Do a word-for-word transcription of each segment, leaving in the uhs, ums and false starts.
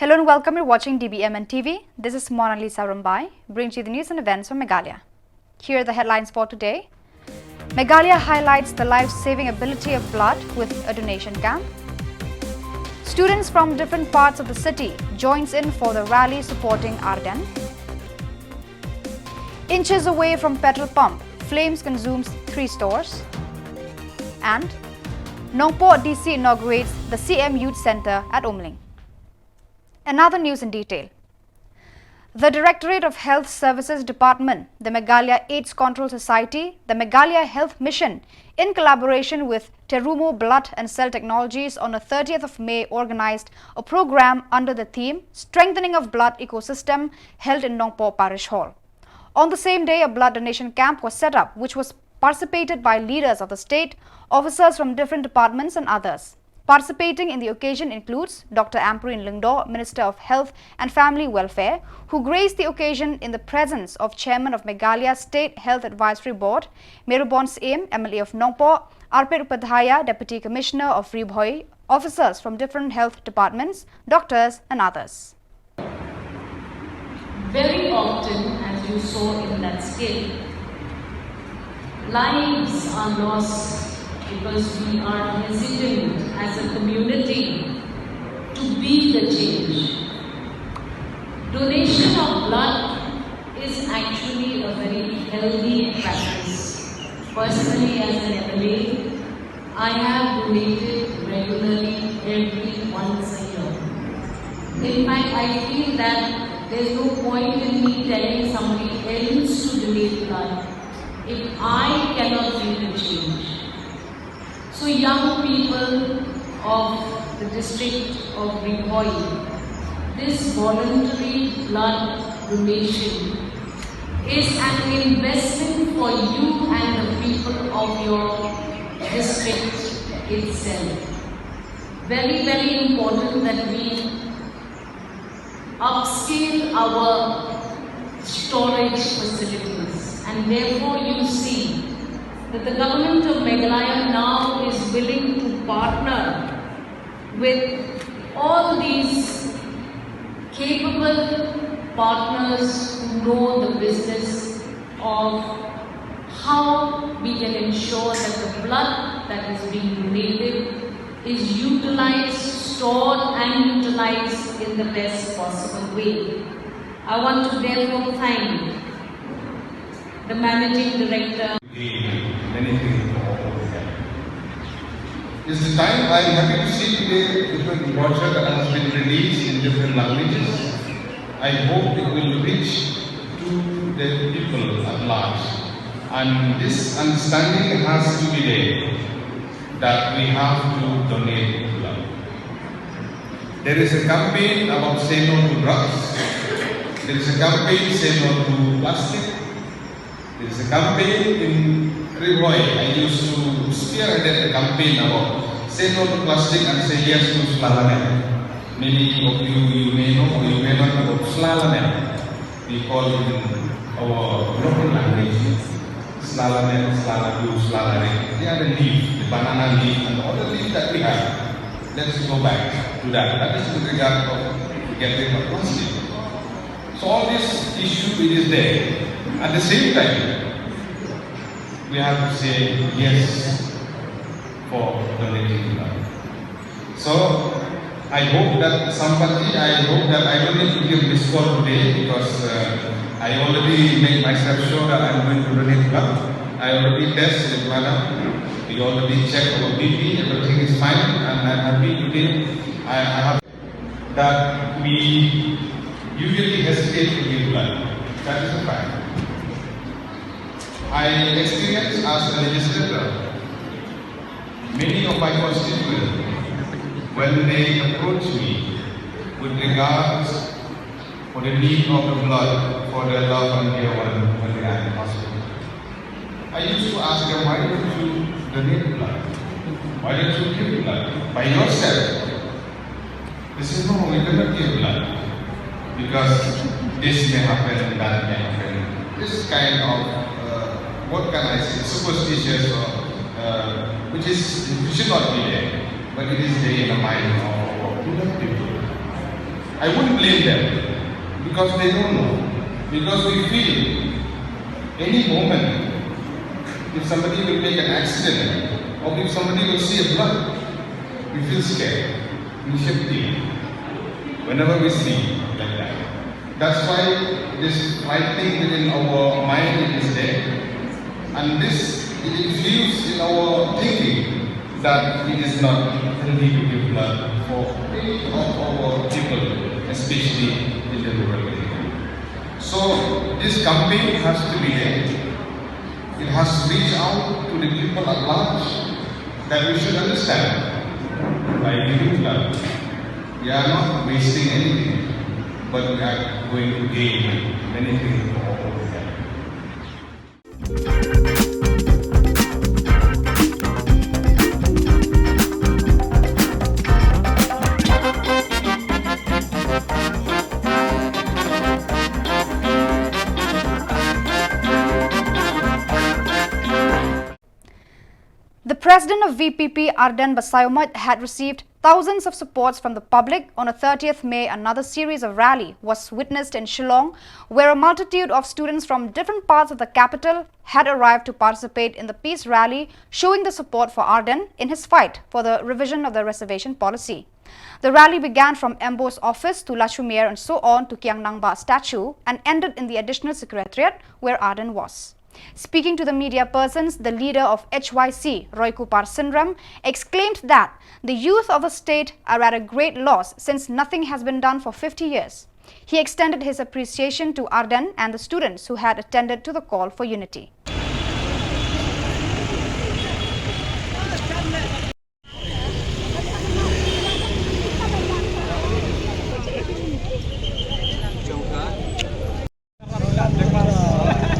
Hello and welcome. You're watching D B M N T V. This is Monalisa Rumbai, bringing you the news and events from Meghalaya. Here are the headlines for today. Meghalaya highlights the life-saving ability of blood with a donation camp. Students from different parts of the city joins in for the rally supporting Ardent. Inches away from petrol pump, flames consumes three stores. And Nongpoh D C inaugurates the C M Youth Centre at Umling. Another news in detail. The Directorate of Health Services Department, the Meghalaya AIDS Control Society, the Meghalaya Health Mission, in collaboration with Terumo Blood and Cell Technologies, on the thirtieth of May organized a program under the theme Strengthening of Blood Ecosystem, held in Nongpoh Parish Hall. On the same day, a blood donation camp was set up, which was participated by leaders of the state, officers from different departments and others. Participating in the occasion includes Doctor Ampareen Lyngdoh, Minister of Health and Family Welfare, who graced the occasion in the presence of Chairman of Meghalaya State Health Advisory Board, Merubon Syiem, M L A of Nongpoh, Arpit Upadhyaya, Deputy Commissioner of Ri Bhoi, officers from different health departments, doctors and others. Very often, as you saw in that skit, lives are lost because we are hesitant as a community to be the change. Donation of blood is actually a very healthy practice. Personally, as an M L A, I have donated regularly every once a year. In fact, I feel that there's no point in me telling somebody else to donate blood if I cannot be the change. So, young people of the district of Ri Bhoi, this voluntary blood donation is an investment for you and the people of your district itself. Very, very important that we upscale our storage facilities, and therefore you see that the government of Meghalaya now is willing to partner with all these capable partners who know the business of how we can ensure that the blood that is being donated is utilized, stored, and utilized in the best possible way. I want to therefore thank the Managing Director. Many things for all of them. This is the time. I'm happy to see today different brochure that has been released in different languages. I hope it will reach to the people at large. And this understanding has to be there that we have to donate blood. There is a campaign about say no to drugs. There is a campaign say no to plastic. There is a campaign in Ri Bhoi. I used to spearhead a campaign about say no to plastic and say yes to sla lamet. Many of you, you may know or you may not know about sla lamet. We call it in our local language sla lamet, sla ladu, sla larik. They are the leaf, the banana leaf and all the leaf that we have. Let's go back to that. That is with regard of getting rid of plastic. So all this issue, it is there. At the same time, we have to say yes for donating blood. So I hope that somebody, I hope that I don't need to give this call today because uh, I already made myself sure that I'm going to donate blood. I already test with madam. We already checked our B P, everything is fine, and I'm happy today. I, I have that we usually hesitate to give blood. That is a fact. I experience as a legislator, many of my constituents, when they approach me with regards for the need of the blood for their loved and dear one when they are in hospital, I used to ask them, "Why don't you donate blood? Why don't you give blood by yourself?" They say, "No, we cannot give blood because this may happen, that may happen." This kind of, uh, what can I say, superstitious or, uh, which is, which should not be there, but it is there in the mind of, of prudent people. I wouldn't blame them because they don't know. Because we feel any moment, if somebody will make an accident or if somebody will see a blood, we feel scared, we feel fear whenever we see like that. That's why this frightening within our mind is there, and this is infused in our thinking that it is not healthy to give blood for any of our people, especially in the rural area. So this campaign has to be there. It has to reach out to the people at large that we should understand by giving blood, we are not wasting anything, but we are going to gain many things for all of them. The president of V P P, Ardent Basaiawmoit, had received thousands of supports from the public. On the thirtieth May, another series of rally was witnessed in Shillong, where a multitude of students from different parts of the capital had arrived to participate in the peace rally, showing the support for Ardent in his fight for the revision of the reservation policy. The rally began from M B O's office to Lashumer and so on to Kiang Nangbah statue and ended in the additional secretariat where Ardent was. Speaking to the media persons, the leader of H Y C, Roykupar Synrem, exclaimed that the youth of the state are at a great loss since nothing has been done for fifty years. He extended his appreciation to Ardent and the students who had attended to the call for unity.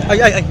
Ai, ai, ai.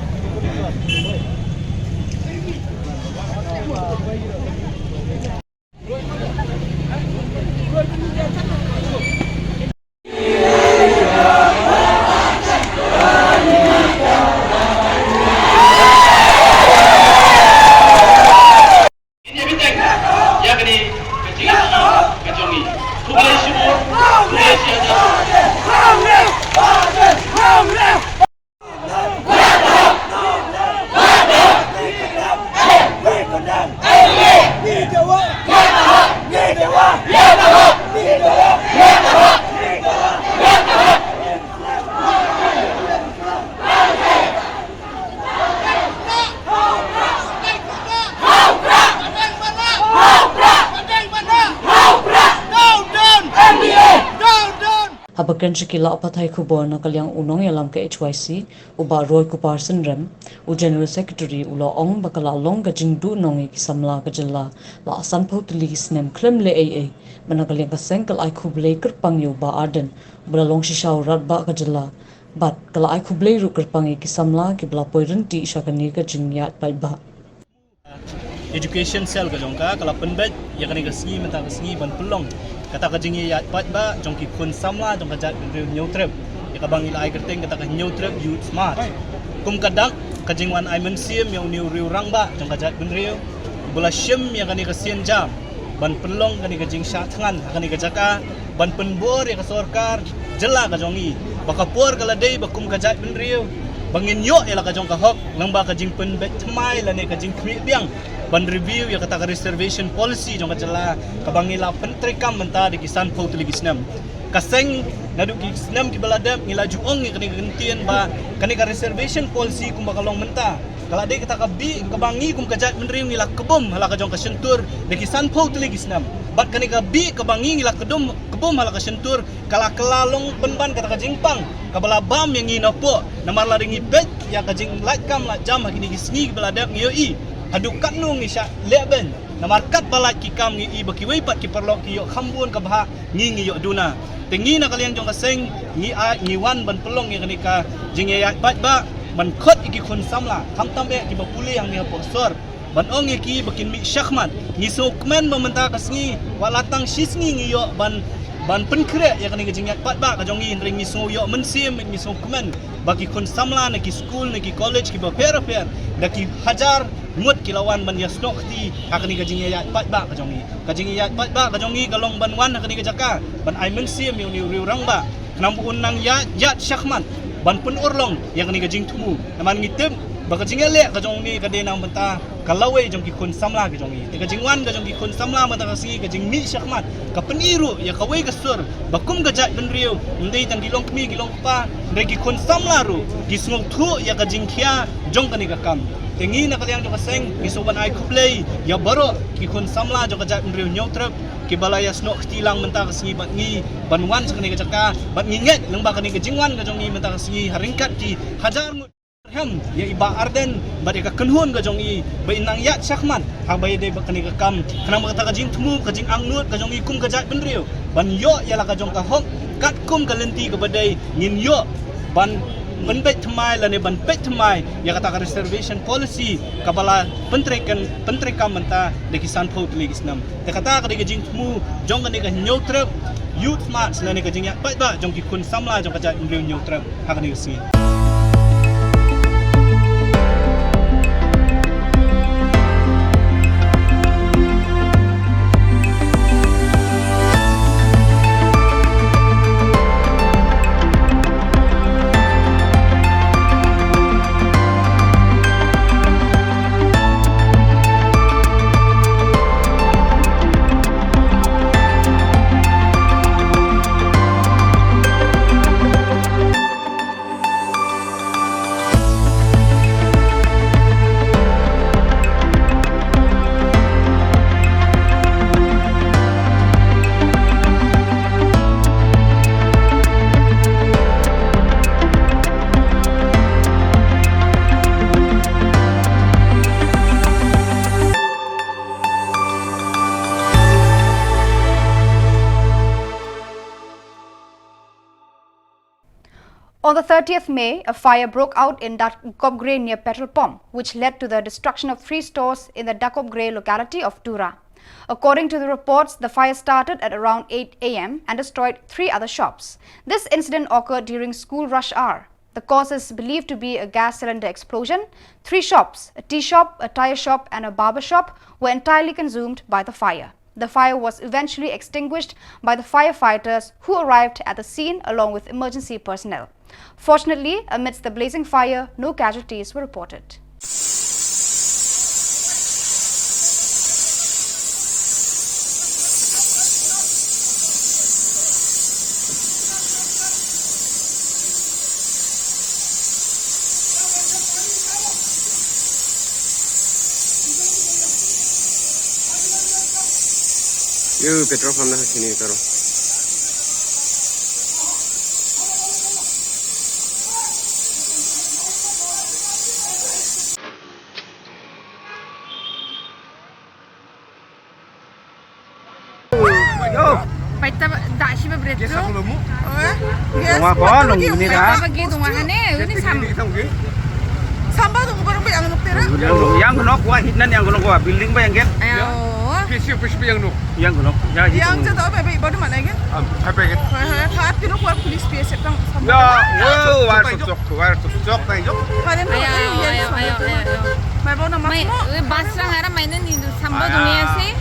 Haba kren sha ki lad pathai khubor na ka liang u nongïalam ka H Y C, u Bah Roykupar Synrem, u General Secretary u la ong ba ka la long ka jingduhnong ïa ki samla ka jylla la sanphew tylli ki snem khlem leh ei ei. Bad na ka liang ka seng ka la ai khublei kyrpang ïa u Bah Ardent uba la long shisha u Rangbah ka jylla. Bad ka la ai khublei ruh kyrpang ïa ki samla kiba la poi ryntih sha kane ka jingïaid paidbah. Education Cell ka jong ka ka la pynbeit ïa kane ka sngi mynta ka sngi ban pynlong kata ka jingïaid paidbah jong ki khun samla jong ka jaitbynriew Hynñiewtrep, ïa kaba ngi la ai kyrteng kata ka Hynñiewtrep Youth March. Kum ka dak ka jingwan ai mynsiem ïa une u rangbah jong ka jaitbynriew uba la shim ïa kane ka sienjam ban pynlong kane ka jingshah thngan ha kane ka jaka ban pynbor ïa ka sorkar jylla ka jong ngi ba ka por ka la dei ba kum ka jaitbynriew ba ngin ïoh ïa la ka jong ka hok lyngba ka jingpynbeit thymmai lane ka jingkhmih biang ban review ïa kata ka reservation policy jong ka jylla kaba ngi la pyntreikam mynta da ki sanphew tylli ki snem. Ka seng naduh ki snem kiba la dep ngi la ju ong ïa kane ka kyntien ba kane ka reservation policy kumba ka long mynta ka la dei kata ka bih kaba ngi kum ka jaitbynriew ngi la kbum ha la ka jong ka shyntur da ki sanphew tylli ki snem. Bad kane ka bih kaba ngi ngi la kdum kbum ha la ka shyntur ka la kylla long pynban kata ka jingpang kaba la bam ïa ngi napoh namar lada ngi peit ïa ka jinglait kam lait jam ha kine ki sngi kiba la dep ngi ïohi haduh katno ngi shah lehbeiñ namar katba lait ki kam ngi ïohi ba kiwei pat ki paralok ki ïoh kham bun ka bhah ngi ngi ïoh duna. Te ngi na ka liang jong ka seng ngi ai ngi wan ban pynlong ïa kane ka jingïaid paidbah ban khot ïa ki khun samla khamtam eh kiba pule hangne hapoh sor ban ong ïa ki ba kin mih shakhmat. Ngi sngewkmen ba mynta ka sngi wat la tang shi sngi ngi ïoh ban Ban pynkhreh ïa kane ka jingïaid paidbah ka jong ngi, hynrei ngi sngew ïoh mynsiem, ngi sngew kmen ba ki khun samla na ki skul, na ki college kiba pher pher, da ki hajar ngut ki la wan ban ïasnoh kti ha kane ka jingïaid paidbah ka jong ngi. Ka jingïaid paidbah ka jong ngi ka long ban wan ha kane ka jaka ban ai mynsiem ïa une u riew rangbah, khnang ba un nang ïaid, ïaid shakhmat ban pynurlong ïa kane ka jingthmu. Namar ngi tip ba ka jingïaleh ka jong une ka dei na bynta ka lawei jong ki khun samla ka jong ngi. Te ka jingwan ka jong ki khun samla mynta ka sngi, ka jingmih shakhmat, ka pyni ruh ïa kawei ka sur ba kum ka jaitbynriew, ym dei tang ki longkmie ki longkpa, hynrei ki khun samla ruh ki sngewthuh ïa ka jingkhia jong kane ka kam. Te ngi na ka liang jong ka seng ngi sngewbha ban ai khublei ïa baroh ki khun samla jong ka jaitbynriew Hynñiewtrep kiba la ïasnoh kti lang mynta ka sngi bad ngi ban wan sha kane ka jaka, bad ngi ngeit lyngba kane ka jingwan ka jong ngi mynta ka sngi ha ryngkat ki hajar ngut. Kyrpad ïa i Bah Ardent bad ïa ka kynhun ka jong i ba in nang ïaid shakhmat haba ïadei bad kane ka kam, khnang ba kata ka jingthmu, ka jingangnud ka jong i kum ka jaitbynriew ban ïoh ïa la ka jong ka hok katkum ka lynti kaba dei, ngin ïoh ban pynbeit thymmai lane ban peit thymmai ïa kata ka reservation policy kaba la pyntreikam, pyntreikam mynta da ki sanphew tylli ki snem. Te kata ka dei ka jingthmu jong kane ka Hynñiewtrep Youth March lane ka jingïaid paidbah jong ki khun samla jong ka jaitbynriew Hynñiewtrep ha kane ka sngi. On the thirtieth May, a fire broke out in Dakopgre near petrol pump, which led to the destruction of three stores in the Dakopgre locality of Tura. According to the reports, the fire started at around eight a m and destroyed three other shops. This incident occurred during school rush hour. The cause is believed to be a gas cylinder explosion. Three shops, a tea shop, a tyre shop, and a barber shop, were entirely consumed by the fire. The fire was eventually extinguished by the firefighters who arrived at the scene along with emergency personnel. Fortunately, amidst the blazing fire, no casualties were reported. Yo, petrol pump na sini karo. Yo. Paita da shi ba bret. Yes, aku lemu. Oh, yes. Tungwa ko, nung ini ka. Paita bagi tungwa hane, ini sam. Samba tu barang ba ïangnuk tera. Ïangnuk, ïangnuk wa hitnan ïangnuk wa building ba ïangen. Ayo. Pisi pisi ïangnuk. Ïangnuk. Ya, yang jatuh apa ba baru mana kan? Am, apa kan? Hai hai, hat kilo kuat police P S F tang. Ya, wow, war tuk tuk, war tuk tuk tai jok. Ayo ayo ayo ayo. Mai bau nama semua. Mai, eh, bas lang ara mainan ni samba dunia sih.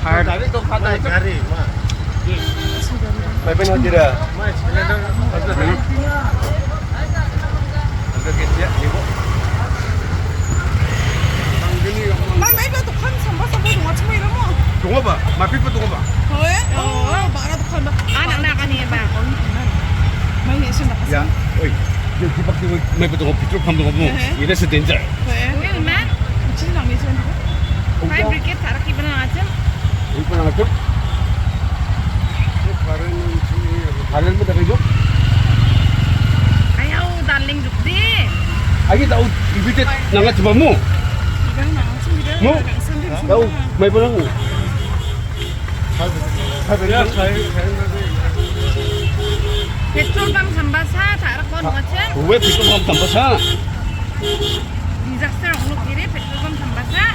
Har. Dari tu kata gari, ma. Mai pun hati dah. Mai, sebenarnya. Mai, mai ba dukhan samba samba dong achu mai ramo. Dong ba? Ma pi pa dong ba? Hoi? Oh, ba ra dukhan ba. Anak nak ani ba? Mai ni sunda. Ya, oi. Dia di pak di mai pa dong petrol pump dong mo. Ini se danger. Hoi. Oi, ma. Chin nang ni sen. Fire brigade tarak ki bana achu. Ini pun achu. Karen mo da kayo? Ayaw, darling, duk di. Agi tau invited nang at mo. Mo? Tau, mai pa lang. Petrol pump samba sa, tarak ko nong achen. Uwe, petrol pump samba sa. Disaster ong nuk kiri, petrol pump samba sa.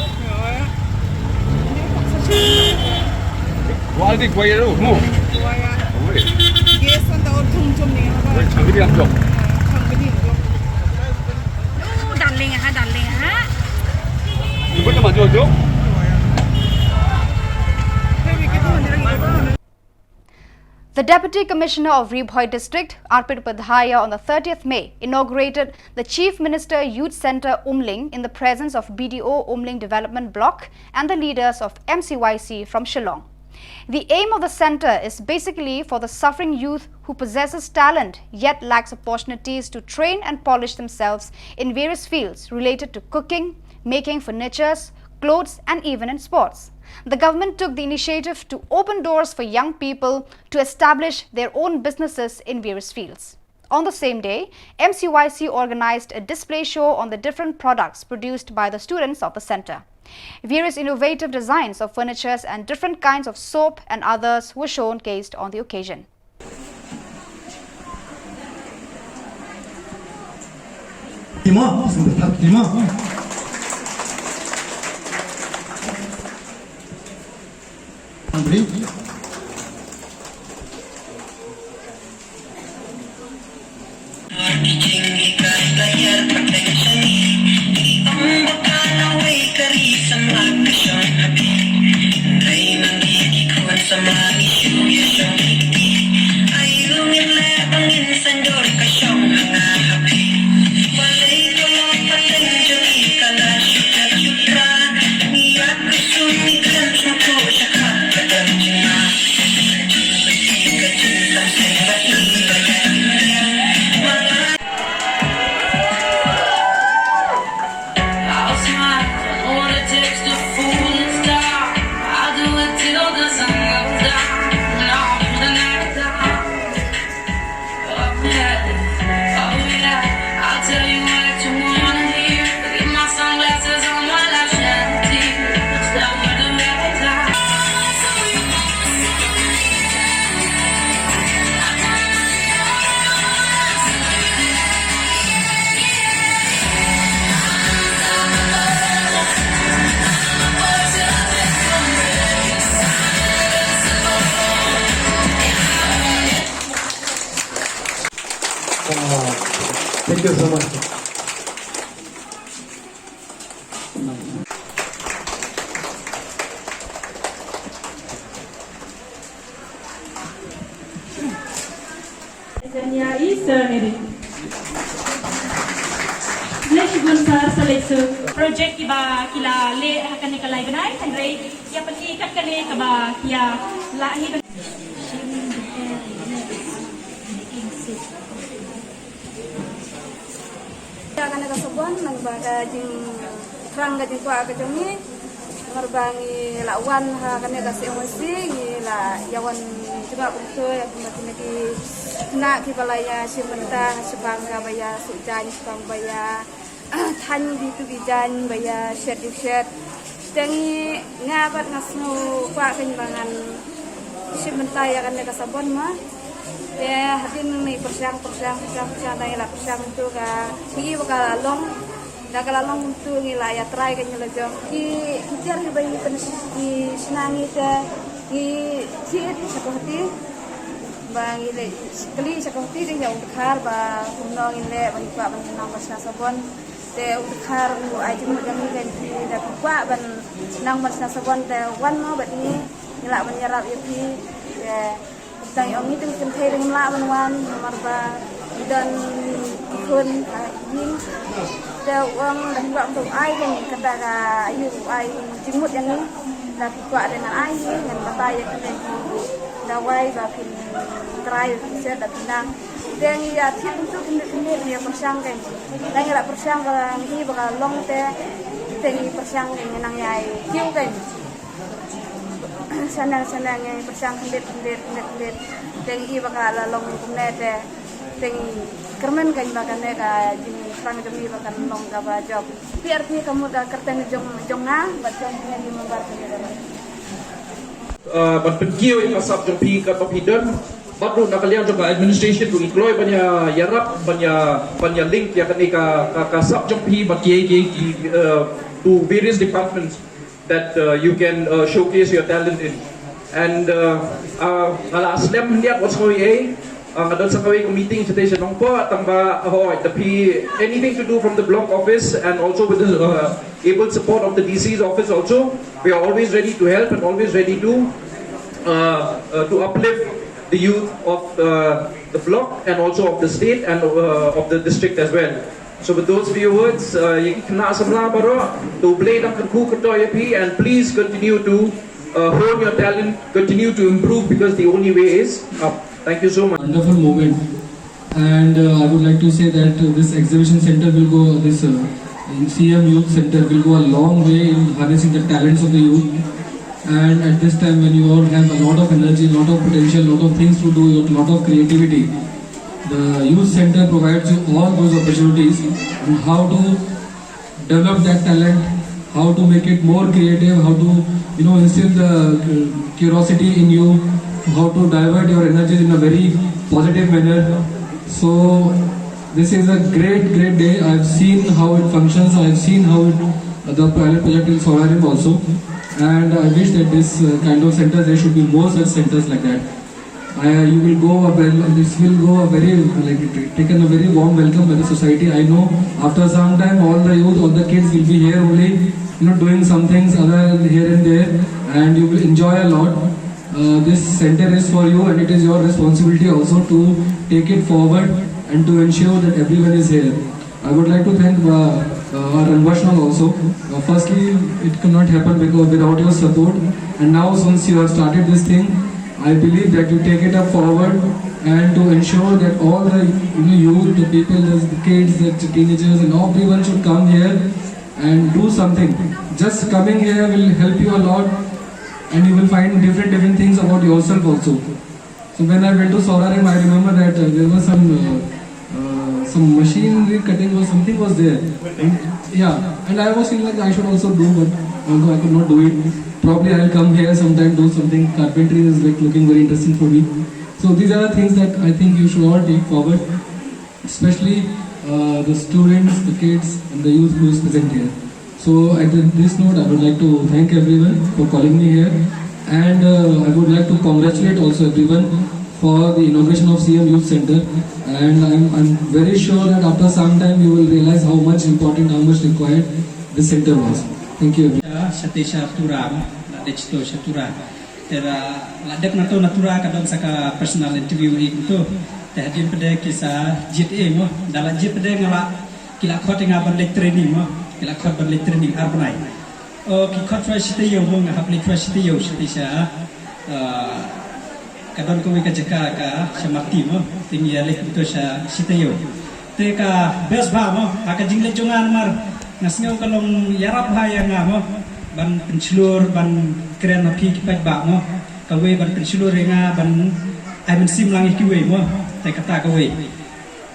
Wah, di kuaya lo, mo. Kuaya. Uwe. Wei, chang kini ang jok. Oh, darling ha, darling ha. Ibu nama jok jok? The Deputy Commissioner of Ri Bhoi District, Arpit Upadhyaya, on the thirtieth May, inaugurated the Chief Minister Youth Centre Umling in the presence of B D O Umling Development Block and the leaders of M C Y C from Shillong. The aim of the centre is basically for the suffering youth who possesses talent yet lacks opportunities to train and polish themselves in various fields related to cooking, making furnitures, clothes, and even in sports. The government took the initiative to open doors for young people to establish their own businesses in various fields. On the same day, M C Y C organized a display show on the different products produced by the students of the centre. Various innovative designs of furnitures and different kinds of soap and others were showcased on the occasion. Timo, sumber tak timo. Ambri. Thank you so much. Sania Isa Mary. Next one, sir, selection. Project kiba ki la leh ha kane ka lai bnai, hynrei ïa pynïaid kat kane kaba ki la hi. Ïa kane ka sabon, nang ba ka jingthrang ka jingkwah ka jong ngi. Namar ba ngi la wan ha kane ka C M C, ngi la ïa wan jngoh kumto ïa kumba kine ki khynnah kiba la ïa shim bynta ha shipang kaba ïa suh jaiñ, shipang ba ïa thaiñ ki tu ki jaiñ ba ïa shet ju shet. Te ngi, nga bad nga sngew kwah kein ba ngan shim bynta ïa kane ka sabon ma. Te hadien ngi pyrshang, pyrshang, pyrshang, pyrshang, te ngi la pyrshang kumto ka, ngi ba ka la long. Da ka la long kumto ngi la ïa try kein la jong. Ki, ki tiar kiba ngi pyn, ngi shna ngi te, ngi thied sha ka hati. Ba ngi leh kylli sha ka hati, te ngi ong dkhar ba kumno ngin leh ba ngi kwah ban nang ban shna sabon. Te u dkhar u ai jingmut ïa ngi, kein phi da phi kwah ban nang ban shna sabon te wan mo bad ngi, ngi lah ban ïarap ïa phi. Te tang ong ngi te ngi kynthei te ngim lah ban wan namar ba ngi don ki khun ha ïing. Te u ong da phi kwah, u ai kein kata ka aïu, u ai jingmut ïa ngi. Da phi kwah te ngan ai hi, ngan batai ïa phi, ngan dawai ba phin try, phin shet, da phin nang. Te ngi ïa thied kumto khyndiat khyndiat, ngi ïa pyrshang kein. Te ngi la pyrshang ba ngi ba ka long te, te ngi pyrshang kein, ngi nang ïa kiew kein. Shaneng shaneng ngi pyrshang khyndiat khyndiat khyndiat khyndiat. Te ngi ba ka la long kumne te, te ngi kyrmen kein ba kane ka jingthrang jong ngi ba kan long kaba jop. Phi arti ka mut ka kyrteng jong, jong nga bad jong ngi, ngi member ka ngi. Ah, ban pynkiew ïa ka sap jong phi katba phi don. Bad ruh na ka liang jong ka administration ruh ngi kloi ban ïa, ïarap, ban ïa, ban ïa link ïa kane ka, ka, ka sap jong phi bad ki, ki, ki, uh, to various departments that, uh, you can, uh, showcase your talent in. And, uh, uh, nga la slem niat wat sngewbha, eh, Uh, nga don sa kawei ka meeting shatei sha Nongpoh, tang ba, oh, the P, anything to do from the block office and also with the, uh, able support of the D C's office also. We are always ready to help and always ready to, uh, uh, to uplift the youth of, uh, the block and also of the state and, uh, of the district as well. So with those few words, uh, ïa ki khynnah samla baroh, to U Blei un kyrkhu kyrdoh ïa phi, and please continue to, uh, hone your talent, continue to improve, because the only way is up. Thank you so much. Wonderful moment. And, uh, I would like to say that, uh, this exhibition center will go, this, uh, C M Youth Center will go a long way in harnessing the talents of the youth. And at this time, when you all have a lot of energy, lot of potential, lot of things to do, lot of creativity, the youth center provides you all those opportunities on how to develop that talent, how to make it more creative, how to, you know, instill the, uh, curiosity in you, how to divert your energies in a very positive manner. So this is a great, great day. I've seen how it functions. I've seen how it, uh, the pilot project in Saurabhaddam also, and I wish that this, uh, kind of centers, there should be more such centers like that. I, you will go a well, this will go a very, like, taken a very warm welcome by the society. I know after some time all the youth, all the kids will be here only, you know, doing some things other here and there, and you will enjoy a lot. Uh, this center is for you, and it is your responsibility also to take it forward and to ensure that everyone is here. I would like to thank, uh, uh, our Rangbashnal also. Uh, firstly, it could not happen because without your support. And now, since you have started this thing, I believe that you take it up forward and to ensure that all the, you know, youth, the people, the kids, the teenagers, and everyone should come here and do something. Just coming here will help you a lot, and you will find different, different things about yourself also. So when I went to Saurabhaddam, I remember that, uh, there was some, uh, uh, some machinery cutting or something was there. And, yeah, and I was feeling like I should also do, but although I could not do it, probably I'll come here sometime, do something. Carpentry is, like, looking very interesting for me. So these are the things that I think you should all take forward, especially, uh, the students, the kids, and the youth who is present here. So at th-, this note, I would like to thank everyone for calling me here, and, uh, I would like to congratulate also everyone for the inauguration of C M Youth Center. And I'm, I'm very sure that after some time you will realize how much important, how much required this center was. Thank you, everyone. Shatei sha Tura, la dei to sha Tura. Te la dep na to na Tura ka don sa ka personal interview ïa to. Te hadien pat de ki sa jied ïa mo. Da la jied pat de nga la, ki la khot ïa nga ban leit training mo. Ki la khot ban leit training ar bnai. O, ki khot shuwa shi taïew mo, nga hap leit shuwa shi taïew, shi taïew sha, ah, ka don kawei ka jaka ka sha Mati mo. Te ngi ïa leit to sha shi taïew. Te ka best bha mo, ha ka jingleit jong nga namar nga sngew ka long ïarap bha ïa nga mo, ban pynshlur, ban kren ha phi ki paidbah mo. Kawei ban pynshlur ïa nga ban ai mynsiem lang ïa kiwei mo. Te kata kawei.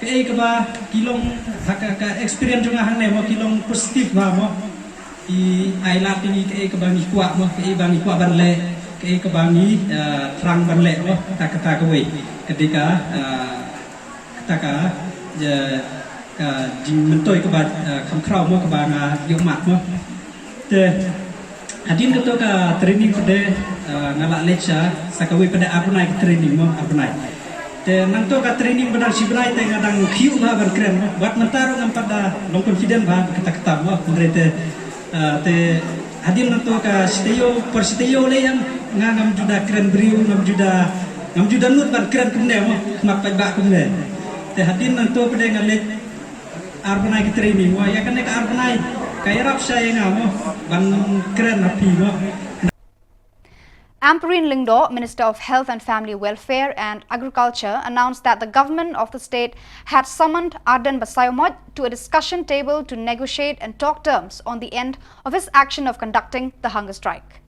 Kaei kaba ki long ha ka, ka experience jong nga hangne mo, ki long positive bha mo. Ki ai lad ïa ngi kaei kaba ngi kwah mo, kaei ba ngi kwah ban leh, kaei kaba ngi, eh, thrang ban leh mo. Kata, kata kawei. Ka dei ka, eh, kata ka, eh, ka jingmyntoi kaba, eh, kham khraw mo, kaba nga ïoh mad mo. Te hadien kato ka training pat de, eh, nga la leit sha, sa kawei pat de ar bnai ka training mo, ar bnai. Te nangto ka training ba dang shi bnai te nga dang khih bha ban kren mo. Wat mynta ruh ngam pat da long confident bha kata kata mo. Hynrei te, eh, te hadien nangto ka shi taïew, por shi taïew lei ïa nga ngam ju da kren briew, ngam ju da, ngam ju da nud ban kren kumne mo. Khmat paidbah kumne. Te hadien nangto pat de nga leit ar bnai ki training mo, ïa kane ka ar bnai ka ïarap shai ïa nga mo ban kren ha phi mo. Ampareen Lyngdoh, Minister of Health and Family Welfare and Agriculture, announced that the government of the state had summoned Ardent Basaiawmoit to a discussion table to negotiate and talk terms on the end of his action of conducting the hunger strike.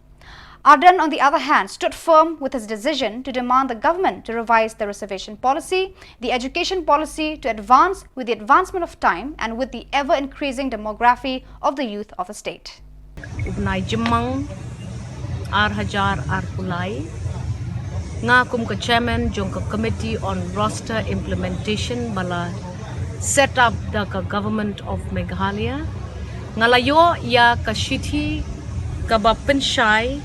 Ardent, on the other hand, stood firm with his decision to demand the government to revise the reservation policy, the education policy to advance with the advancement of time and with the ever-increasing demography of the youth of the state. U bnai Jymmang ar hajar arphew lai, nga kum ka chairman jong ka Committee on Roster Implementation ba la set up da ka Government of Meghalaya, nga la ïoh ïa ka shithi kaba pynshai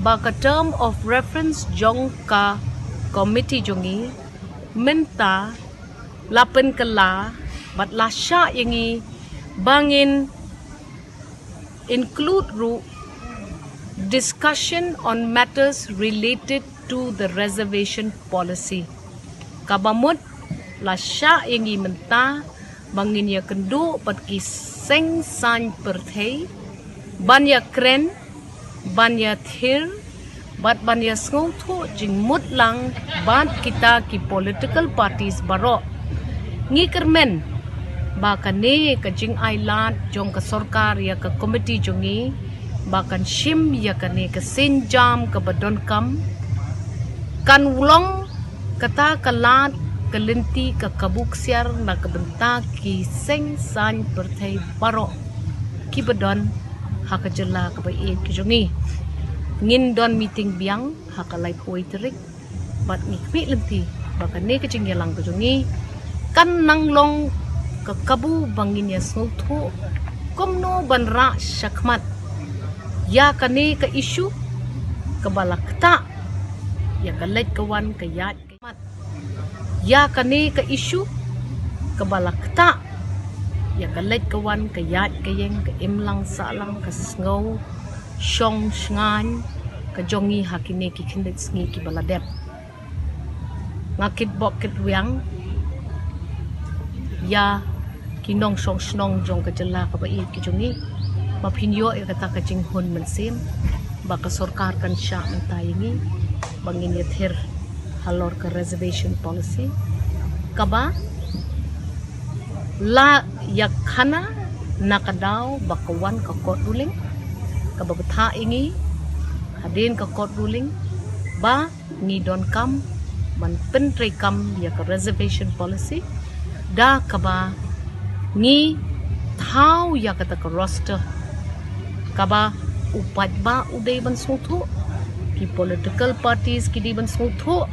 ba ka term of reference jong ka committee jong ngi Mynta la pynkylla bad la shah ïa ngi ba ngin include ruh discussion on matters related to the reservation policy. Kaba mut la shah ïa ngi mynta ba ngin ïakynduh bad ki seng saiñ pyrthei ban ïakren, ban ïathir bad ban ïasngewthuh jingmut lang bad kita ki political parties baroh. Ngi kyrmen ba kane ka jingai lad jong ka sorkar ïa ka komiti jong ngi ba kan shim ïa kane ka sienjam kaba donkam kan long kata ka lad ka lynti ka kabu ksiar na ka bynta ki seng saiñ pyrthei baroh kiba don ha ka jylla kaba ïeit ka jong ngi. Ngin don meeting biang ha ka laiphew tarik bad ngi khmih lynti ba kane ka jingïalang ka jong ngi kan nang long ka kabu ba ngin ïasngewthuh kumno ban rah shakhmat ïa kane ka issue kaba la ktah ïa ka leit ka wan ka ïaid ka mat ïa kane ka issue kaba la ktah ïa ka leit ka wan ka ïaid ka ïeng ka imlang sahlang ka sngew shong shngaiñ ka jong ngi ha kine ki khyndiat sngi kiba la dep. Nga kitbok kitwiang ïa ki nongshong shnong jong ka jylla kaba ïeit ka jong ngi ba phin ïoh ïa kata ka jinghun mynsiem ba ka sorkar kan shah mynta ïa ngi ba ngin ïathir halor ka reservation policy kaba la ïakhana na ka daw ba ka wan ka court ruling kaba bthah ïa ngi hadien ka court ruling ba ngi donkam ban pyntreikam ïa ka reservation policy da kaba ngi thaw ïa kata ka roster kaba u paidbah u dei ban sngewthuh, ki political parties ki dei ban sngewthuh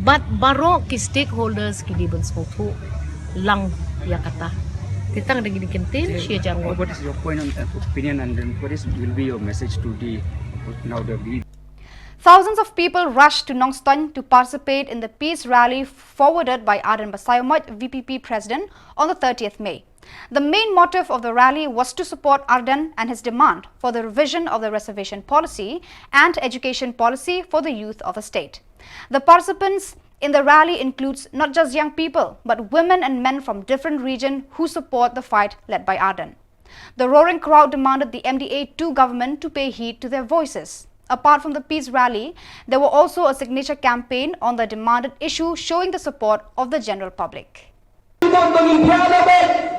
bad baroh ki stakeholders ki dei ban sngewthuh lang ïa kata. Te tang da kine ki kyntien shi hajar ngut. What is your point and opinion, and then what is will be your message to the now the lead? Thousands of people rushed to Nongstoiñ to participate in the peace rally forwarded by Ardent Basaiawmoit, V P P president, on the thirtieth May. The main motive of the rally was to support Ardent and his demand for the revision of the reservation policy and education policy for the youth of the state. The participants in the rally includes not just young people but women and men from different regions who support the fight led by Ardent. The roaring crowd demanded the M D A two government to pay heed to their voices. Apart from the peace rally, there were also a signature campaign on the demanded issue showing the support of the general public.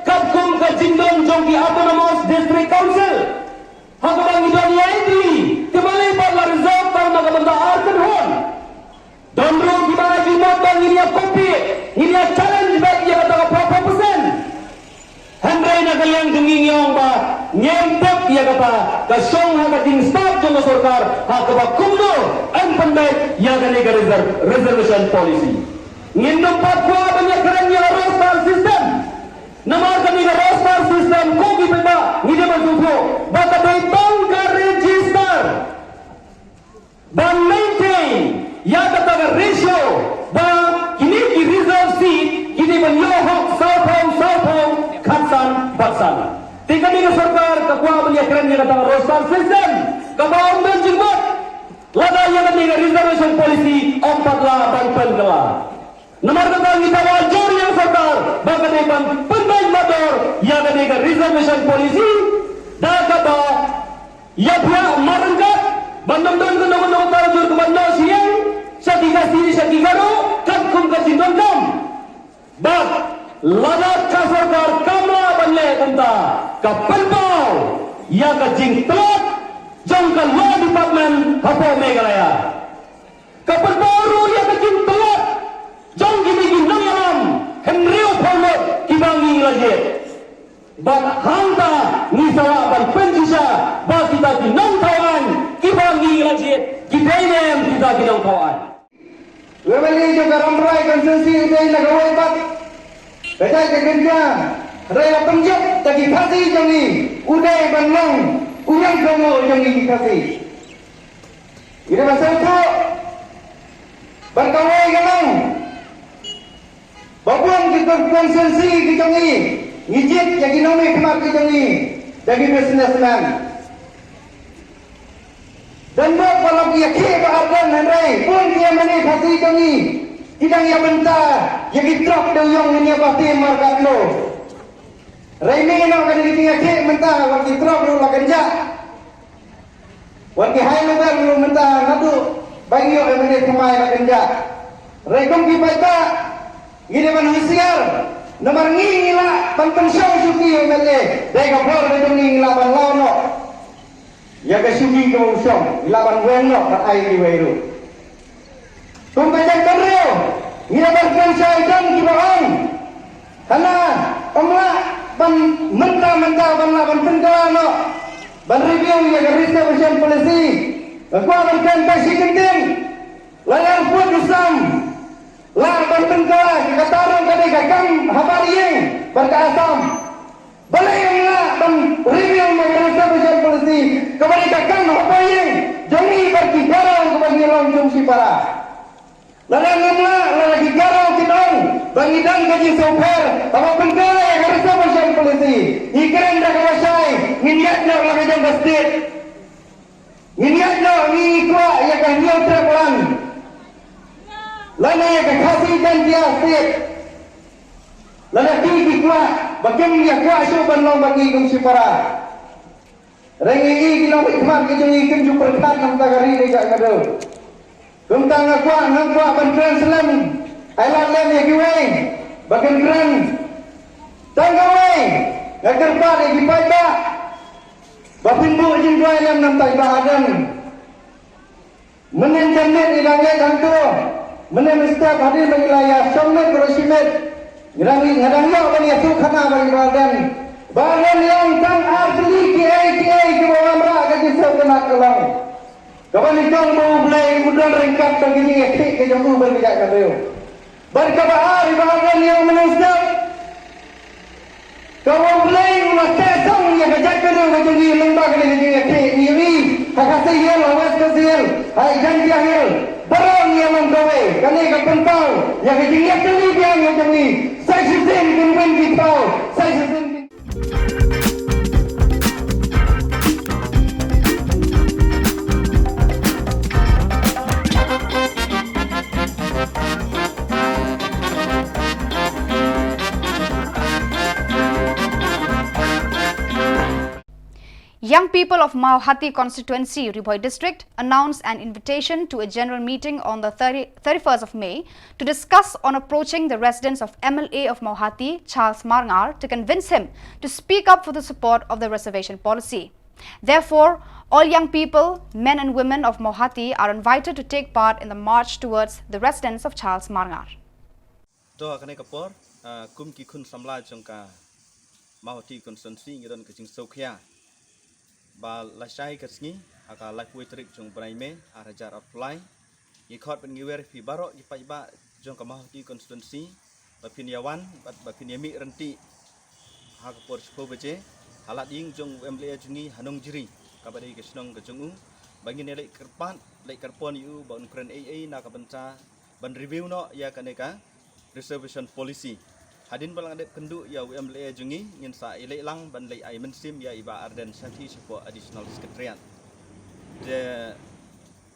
Katkum ka jingdon jong ki Autonomous District Council ha kaba ngi don ïa ki, te balei pat la reserve tang na ka bynta ar kynhun? Don ruh kiba la jubab ba ngin ïa compete, ngin ïa challenge back ïa kata ka four percent. Hynrei na ka liang jong ngi ngi ong ba ngim tip ïa kata ka shong ha ka jingstad jong ka sorkar ha kaba kumno yn pynbeit ïa kane ka reserve, reservation policy. Ngin nym pat kwah ban ïa kren ïa ka roster system. Namar kane ka roster system ko ki paidbah ngi dei ban sngewthuh ba ka dei tang ka register. Ban maintain ïa kata ka ratio ba kine ki reserve seat ki dei ban ïoh hok sawphew sawphew khatsan bad san. Te kane ka sorkar ka kwah ban ïa kren ïa kata ka roster system kaba ym don jingmut. Lada ïa kane ka reservation policy ym pat lah ban pynkylla. Namar kata ngi dawa jur ïa ka sorkar ba ka dei ban pynbeit mardor ïa kane ka reservation policy da kaba ïa phi ïa marangkat ban nym don kano kano ka tarjur kaba noh sha ïing sha ki Khasi sha ki Garo katkum ka jingdonkam. Bad lada ka sorkar kam lah ban leh kumta ka pynpaw ïa ka jingtlot jong ka Law Department hapoh Meghalaya. Ka pynpaw ruh ïa ka jingtlot jong kine ki nongïalam hynriewphew ngut kiba ngi la jied. Bad hangta ngi sa lah ban pynshisha ba kita ki nongthaw aiñ kiba ngi la jied ki dei ne em kita ki nongthaw aiñ. Wei wei jong ka Rambrai constituency u dei na kawei pat. Ka jait ka kynja hynrei la pynjop da ki Khasi jong ngi u dei ban long u ñiangkynmo jong ngi ki Khasi. Ngi dei ban sngewthuh bad kawei ka long Ba bun ki constituency ki jong ngi, ngi jied ïa ki nongmihkhmat ki jong ngi da ki businessman. Don bok ba la ïakhih Bah Ardent hynrei bun ki MLA Khasi jong ngi ki dang ïa bynta ïa ki truck dewïong, ngin ïa bati markatno. Hynrei mynno ka dei ka jingïakhih mynta wat ki truck ruh la kynjah. Wat ki high level ruh mynta naduh ba ïoh MLA thymmai la kynjah. Hynrei kum ki paidbah ngi dei ban husiar, namar ngi ngi lah ban pynshong shuki MLA, dei ka bor ka jong ngi ngi lah ban law noh ïa ka shuki kaba u shong, ngi lah ban weng noh ban ai kiwei ruh. Kum ka jaitbynriew ngi la ban pynshai don kiba ong, hana, ym lah ban mynta mynta ban lah ban pynkylla noh ban review ïa ka reservation policy. Nga kwah ban kren ba shi kyntien, la ïa pud u sam lah ban pynkylla ïa kata ruh ka dei ka kam habar ïing bad ka Assam. Balei ym lah ban review ïa ka reservation policy kaba dei ka kam habar ïing jong ngi bad ki Garo kaba ngi long jong shipara. Lada ngim lah, lada ki Garo kin ong ba ngi don ka jingsngewpher haba pynkylla ïa ka reservation policy, ngi kren da kaba shai, ngin ïaid noh la ka jong ka state. Ngin ïaid noh, ngi kwah ïa ka Hynñiewtrep Land lane ïa ka Khasi Jaintia State. Lada ki ki kwah ba kim ïa kwah shuh ban long bad ngi kum shipara. Hynrei ngi, ki nongmihkhmat ki jong ngi kim ju pyrkhat na ka bynta ka ri ne ka jaitbynriew. Kumta nga kwah, nga kwah ban kren slem, ai lad lem ïa kiwei ba kin kren. Tang kawei, nga kyrpad ïa ki paidbah ba phin buh jingduwai lem na ka bynta i Bah Ardent. Mynhynnin janmiet i dang leit hangto, mynhynnin step hadien ba ngi la ïa shong miet baroh shi miet, nga dang, nga dang ïoh ban ïathuh khana bad i Bah Ardent. Bah Ardent, ïa tang ar tylli kiei kiei kiba wanrah ka jingsngewtynnat ka long kaba nyngkong ba U Blei u don ryngkat bad ka jingïakhih ka jong u bad ka jaitbynriew. Bad kaba ar, i Bah Ardent, ïa u mynhynnin step, kaba U Blei u la teh song ïa ka jaitbynriew ka jong ngi lyngba kane ka jingïakhih. Ngi ïohi ha Khasi Hills, ha West Khasi Hills, ha Jaintia Hills, baroh ngi ïa long kawei. Kane ka pynpaw ïa ka jingïatylli biang ka jong ngi. Sa shisien kin wan ki thaw, sa shisien kin Young people of Mawhati constituency, Ri Bhoi district, announced an invitation to a general meeting on the thirty, thirty-first of May to discuss on approaching the residents of M L A of Mawhati, Charles Marngar, to convince him to speak up for the support of the reservation policy. Therefore, all young people, men and women of Mawhati are invited to take part in the march towards the residence of Charles Marngar. To ha kane ka por, ah, kum ki khun samla jong ka Mawhati constituency ngi don ka jingsngewkhia ba lashai ka sngi, ha ka laiphew tarik jong u bnai May, ar hajar arphew lai, ngi khot bad ngi wer ïa phi baroh ki paidbah jong ka Mawhati constituency ba phin ïa wan bad ba phin ïa mih ryntih ha ka por shiphew baje ha lad ïing jong u M L A jong ngi ha Nongjri, kaba dei ka shnong ka jong u, ba ngin ïa leit kyrpad, leit kyrpad ïa u ba un kren ei ei na ka bynta ban review noh ïa kane ka reservation policy. Hadien ba la dep kynduh ïa u M L A jong ngi, ngin sa ïaleh lang ban leit ai mynsiem ïa i Bah Ardent Shathi shapoh Additional Secretariat. Te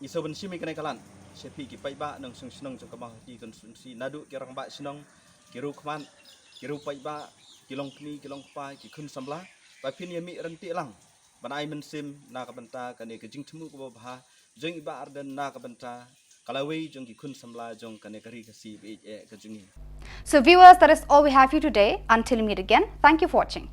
ngi sngewbha ban shim ïa kane ka lad sha phi ki paidbah nongshong shnong jong ka Mawhati constituency, naduh ki rangbah shnong, ki riewkhmat, ki riew paidbah, ki longkmie, ki longkpa, ki khun samla, ba phin ïa mih ryntih lang ban ai mynsiem na ka bynta kane ka jingthmu kaba bha jong i Bah Ardent na ka bynta ka lawei jong ki khun samla jong kane ka ri Khasi ba ïeit eh ka jong ngi. So viewers, that is all we have for you today. Until we meet again, thank you for watching.